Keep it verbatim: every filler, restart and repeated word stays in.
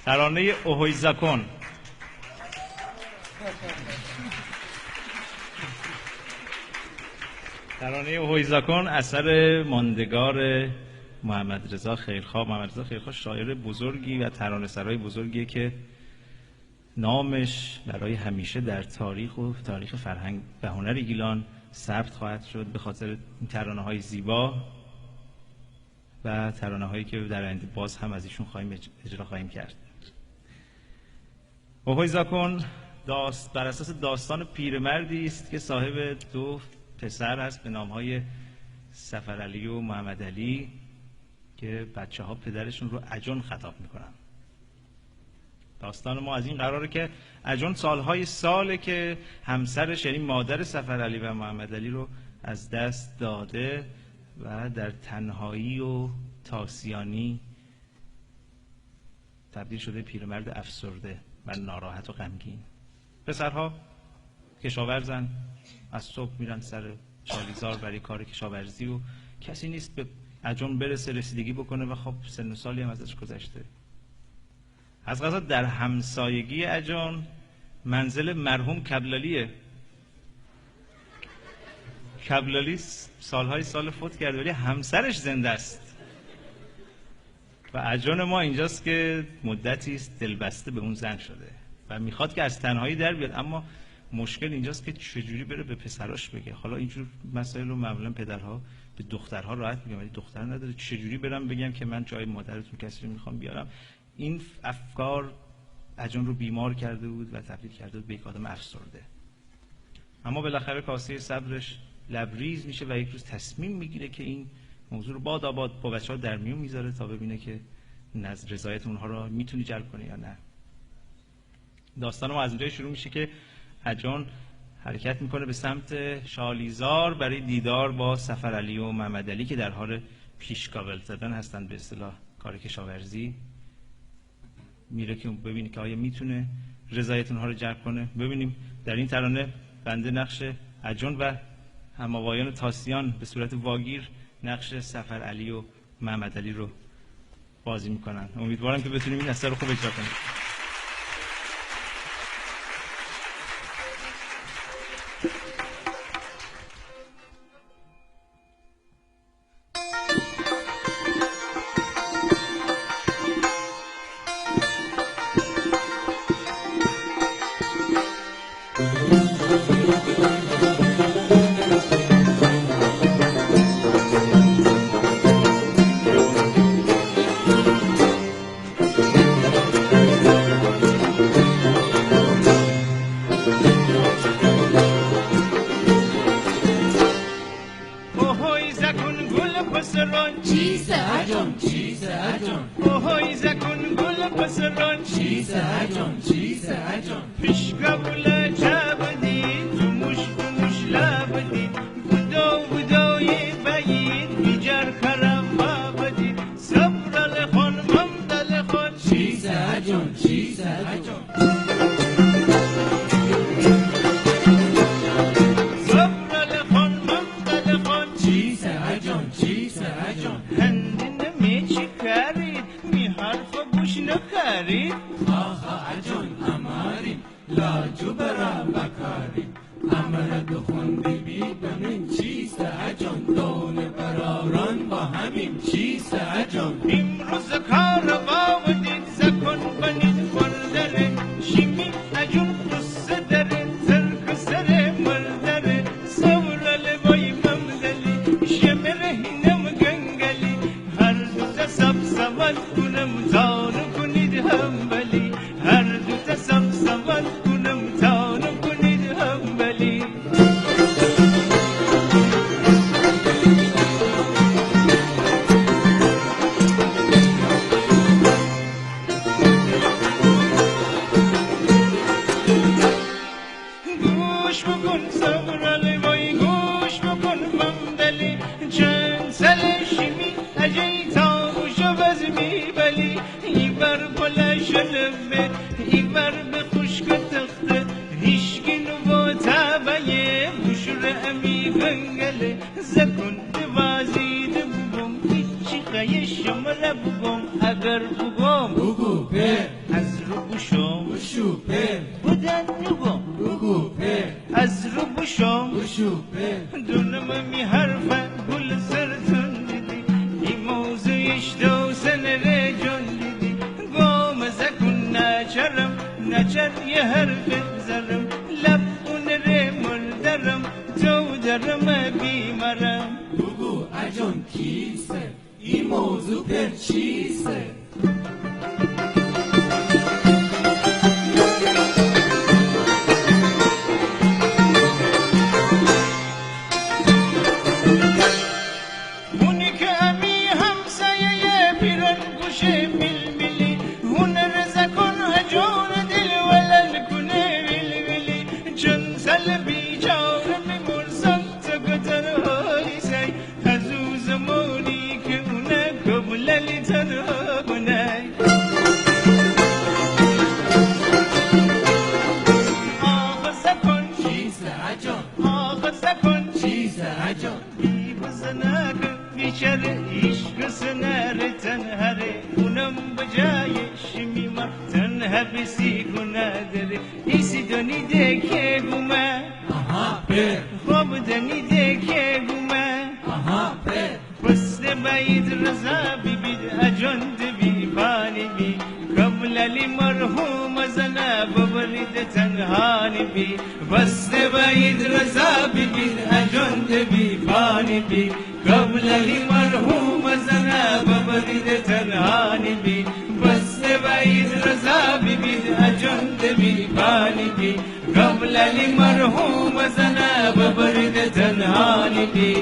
ترانهٔ اوهوی زاکون. ترانهٔ اوهوی زاکون اثر ماندگار محمدرضا خیرخواه. محمدرضا خیرخواه شاعر بزرگی و ترانه‌سرای بزرگیه که نامش برای همیشه در تاریخ و تاریخ فرهنگ و هنر گیلان ثبت خواهد شد، به خاطر این ترانه‌های زیبا و ترانه‌هایی که در آینده باز هم از ایشون خواهیم اج-، اجرا خواهیم کرد. اوهوی زاکون داست-، بر اساس داستان پیرمردی است که صاحب دو پسر هست به نام‌های صفرعلی و محمدعلی که بچه‌ها پدرشون رو اجون خطاب می‌کنن. داستان ما از این قراره که اجون سال‌های ساله که همسرش، یعنی مادر صفرعلی و محمدعلی رو از دست داده و در تنهایی و تاسیانی تبدیل شده پیرمرد افسرده و ناراحت و غمگین. پسرها کشاورزن، از صبح می‌رن سر شالیزار برای کار کشاورزی و کسی نیست به اجون برسه، رسیدگی بکنه و خب سن و سالی هم ازش گذشته. از قضا در همسایگی اجون منزل مرحوم کبلالیه. کبلالی س-، سال‌های سال فوت کرده ولی همسرش زنده است. و اجون ما اینجاست که مدتی است دلبسته به اون زن شده و می‌خواد که از تنهایی در بیاد، اما مشکل اینجاست که چجوری بره به پسراش بگه. حالا اینجور مسائل رو معمولاً پدرها به دخترها راحت می‌گن، ولی دختر نداره. چجوری برم بگم که من جای مادرتون کسی رو می‌خوام بیارم؟ این افکار اجون رو بیمار کرده بود و تبدیل کرده بود به یک آدم افسرده. اما بالاخره کاسهٔ صبرش لبریز می‌شه و یک روز تصمیم می‌گیره که این موضوع رو باداباد با بچه‌ها در میون می‌ذاره تا ببینه که نظ-، رضایت اونها رو می‌تونه جلب کنه یا نه. داستان ما از اونجایی شروع می‌شه که اجون حرکت می‌کنه به سمت شالیزار برای دیدار با صفرعلی و محمدعلی که در حال پیشگاول زدن هستن، به اصطلاح کار کشاورزی. میره که ببینه که آیا می‌تونه رضایت اونها رو جلب کنه. ببینیم در این ترانه بنده نقش اجون و هم‌آوایان تاسیان به صورت واگیر نقش صفرعلی و محمدعلی رو بازی می‌کنن. امیدوارم که بتونیم این اثر رو خوب اجرا کنیم. اوهوی زاکون گول پسرون. چیسه اجون، چیسه اجون. اوهوی زاکون گول پسرون. چیسه اجون، چیسه اجون. پیشگاوله چابدی، دوموش دوموش لابدی. بودو بودوی بایی، بیجار کرم بابدی. صبرل خون، ممدل خون. چیسه اجون، چیسه اجون. صبرل خون، ممدل خون. چیسه اجون، چیسه اجون. هندینه می چی کاری، می حرف گوش نکاری. آخا اجون اماری، لاجو برا بکاری. امره دخوندی بی بمین چیسه اجون، دونه براران با همین چیسه اجون. امروز کار باودید زاکون بنید وردره، شیمی اجون قصه دره، ترک سره مردره، سورل بای ممدلی، شمره هینم گنگلی، هر دوتا سب سواد کونم تانو کونید همبلی. هر دوتا سب سواد کونم تانو کونید همبلی. گوش بوکون سورل بای، گوش بوکون ممدلی، چند ساله شیمی اجی تا بوشو بزمی بلی. ایوار پلا شلمه، ایوار به خوشک تخته، هیشکی نوبو تابایه، بوشوره امی بنگله. زاکون دوازی ده بوگوم، هیچی خایه شمره بوگوم، اگر بوگوم. بوگو پئر. جرم، نچر یه حرف زرم، لب اونه ره مردرم، تو درم بیمرم. بوگو اجان کیسه؟ ای موضوع پر چیسه؟ اونی که امی همسایه پیرن گوشه میل میلی، اونه ره زکن اجان دیل ولل کونه ویل ویلی. چند سال بیچاره میمرسن تو گدر هایی سای، از او زمانی که اونه قبللی تنها بنای. آخ زکن چیسه اجان؟ آخ زکن چیسه اجان؟ بی بزنه که بیچاره عشق سنره تنها ره، اونم بجای شیمی ما تنها بیسی گناه دره. ایسی دنی ده که گومه. آها، پر. خوب دنی ده که گومه. آها، پر. بسته بایید رضا بیبید اجان ده بی پانی بی. قبللی مرحوم زنه ببرید تنهانی بی. بسته بایید رضا بیبید اجان ده بی پانی بی. قبللی مرحوم زنه ببرید تنهانی بی. بسته بایید رضا بیبید اجان ده بی پانی بی. قبللی مرحوم زنه ببرید تنهانی بی.